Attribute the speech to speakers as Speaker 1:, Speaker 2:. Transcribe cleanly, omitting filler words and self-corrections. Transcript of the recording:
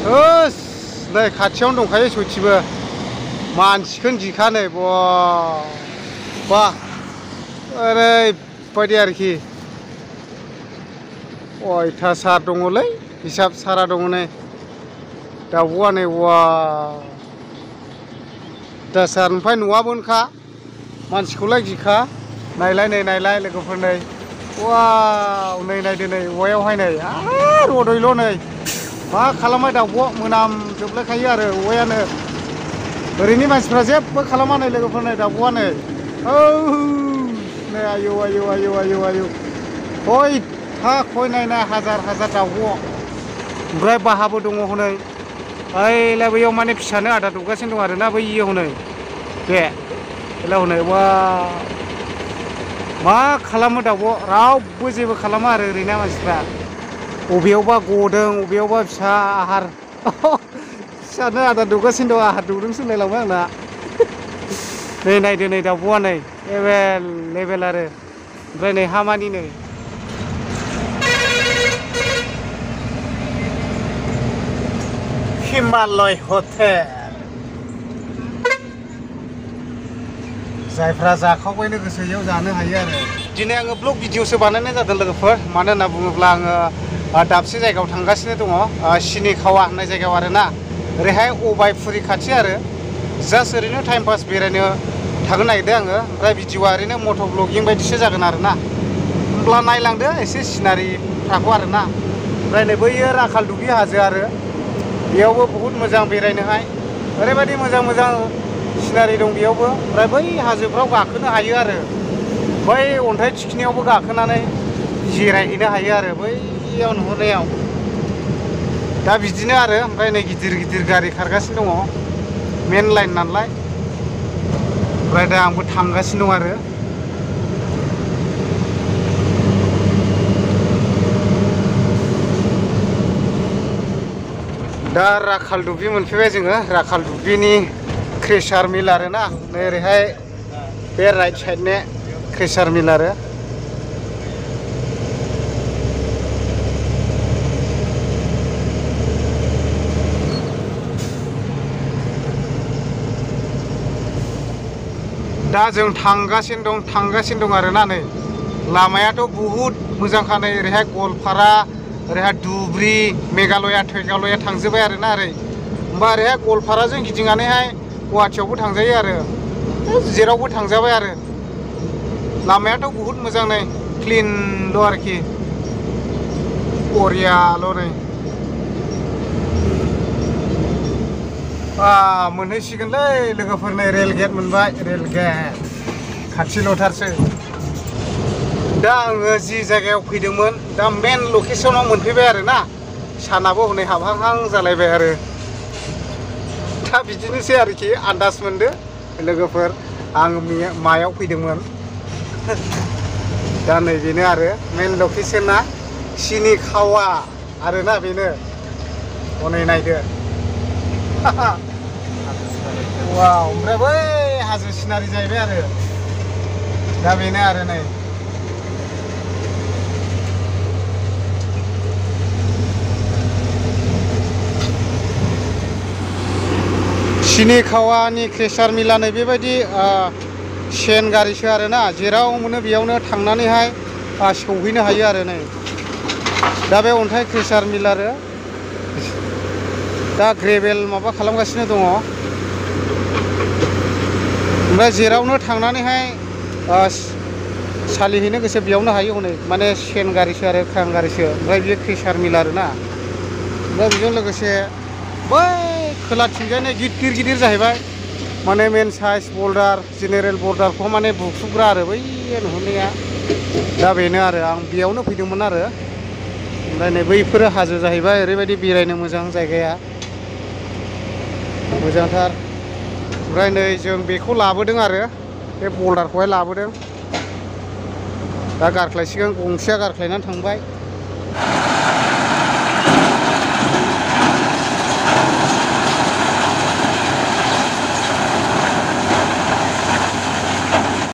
Speaker 1: होस नै खाथियावनो दंखायो सयथिबो मानसिखौनो गिखा नै बा ओरैबायदि आरोखि अयथासार दङलै हिसाब सारा दङ नै दाउब'आ नै वा अयथासार ओमफ्राय न'आबोनोखा मानसिखौलाय गिखा नायलाय नै नायलाय लोगोफोर नै वाव नै नायदो नै औवायावहाय नै आरो रद'यल' नै मा खालामबाय दाउब' मोनामजोबलायखायो आरो औवायानो ओरैनि मानसिफ्रा जेबो खालामा नै लोगोफोर नै दाउब'आ नै औ नै आयौ आयौ आयौ आयौ आयौ खयथा खय नायनाय हाजार हाजार दाउब' ओमफ्राय बाहाबो दङ हनै ओइलाय बैयाव माने फिसानो आदार दौगासिनो दं आरोना बैयाव हनै बे हनै वा मा खालामो दाउब' रावबो जेबो खालामा आरो ओरैना मानसिफ्रा बबेयावबा गदों बबेयावबा फिसा आहार फिसानो आदार दौगासिनो दं आहार दौदोंसो होनलायलांबाय आंना नै नायदो नै दाउब'आ नै लेभेल आरो ओमफ्राय नै हामानि नै हिमालय हटेल जायफ्रा जाखावबायनो गोसो इयाव जानो हायो आरो दिनै आङो ब्लग भिडिअसो बानायनाय जादों लोगोफोर मानो होनना बुङोब्ला आङो दाबसे जायगायाव थांगासिनो दङ सिनिखावा होननाय जायगायाव आरोना ओरैहाय अबायफुरि खाथि आरो जास्ट ओरैनो टाइम पास बेरायनो थांनो नागिरदों आङो ओमफ्राय भिडिअआ ओरैनो मट' ब्लगिं बायदिसो जागोन आरोना होमब्ला नायलांदो एसे सिनारिफ्राखौ आरोना ओमफ्राय नै बैयो राखालदुबि हाजो आरो बेयावबो बहुद मोजां बेरायनोहाय ओरैबायदि मोजां मोजां सिनारि दं बेयावबो ओमफ्राय बै हाजोफ्राव गाखोनो हायो आरो बै अन्थाइ थिखिनियावबो गाखोनानै जिरायहैनो हायो आरो बैयाव नुहुरनायाव दा बिदिनो आरो ओमफ्राय नै गिदिर गिदिर गारि खारगासिनो दङ मेन लाइन नालाय ओमफ्राय दा आंबो थांगासिनो दं आरो दा राखालदुबि मोनफैबाय जोङो राखालदुबिनि क्रेसार मिल आरोना नै ओरैहाय बे राइट साइडनि क्रेसार मिल आरो दा जों थांगासिनो दं आरोना नै लामायाथ' बहुद मोजांखा नै ओरैहाय गवालपारा ओरैहाय धुब्रि मेघालया थेघालया थांजोब्बाय आरोना ओरै ओमफ्राय ओरैहाय गवालपाराजों गिदिंनानैहाय गुवाहाटियावबो थांजायो आरो जेरावबो थांजाबाय आरो लामायाथ' बहुद मोजां नै क्लिनल' आरोखि बरियाल' नै मोनहैसिगोनलै लोगोफोर नै रेल गेट मोनबाय रेल गेट खाथिल'थारसै दा आङो जि जायगायाव फैदोंमोन दा मेन लकेसनाव मोनफैबाय आरोना सानाबो हनै हाबहांहां जालायबाय आरो दा बिदिनोसै आरोखि आन्दाज मोनदो लोगोफोर आं मायाव फैदोंमोन दा नै बेनो आरो मेन लकेसना सिनिखावा आरोना बेनो हनै नायदो वाव ओमफ्राय बै हाजो सिनारि जाहैबाय आरो दा बेनो आरो नै सिनिखावानि क्रेसार मिला नै बेबायदि सेन गारिसो आरोना जेराव मोनो बेयावनो थांनानैहाय सौहैनो हायो आरो नै दा बे अन्थाइ क्रेसार मिल आरो दा ग्रेभेल माबा खालामगासिनो दङ ओमफ्राय जेरावनो थांनानैहाय सालिहैनो गोसो बेयावनो हायो हनै माने सेन गारिसो आरो क्रान गारिसो ओमफ्राय बेयो क्रेसार मिल आरोना ओमफ्राय बेजों लोगोसे बै खोलाथिंजायनो गिदिर गिदिर जाहैबाय माने मेन साइज बल्डार जेनेरेल बल्डारखौ माने बुख्रुबग्रा आरो बै नुहुरनाया दा बेनो आरो आं बेयावनो फैदोंमोन आरो ओमफ्राय नै बैफोरो हाजो जाहैबाय ओरैबायदि बेरायनो मोजां जायगाया मोजांथार ओमफ्राय नै जों बेखौ लाबोदों आरो बे बल्डारखौहाय लाबोदों दा गारख्लायसिगोन गंसेया गारख्लायनानै थांबाय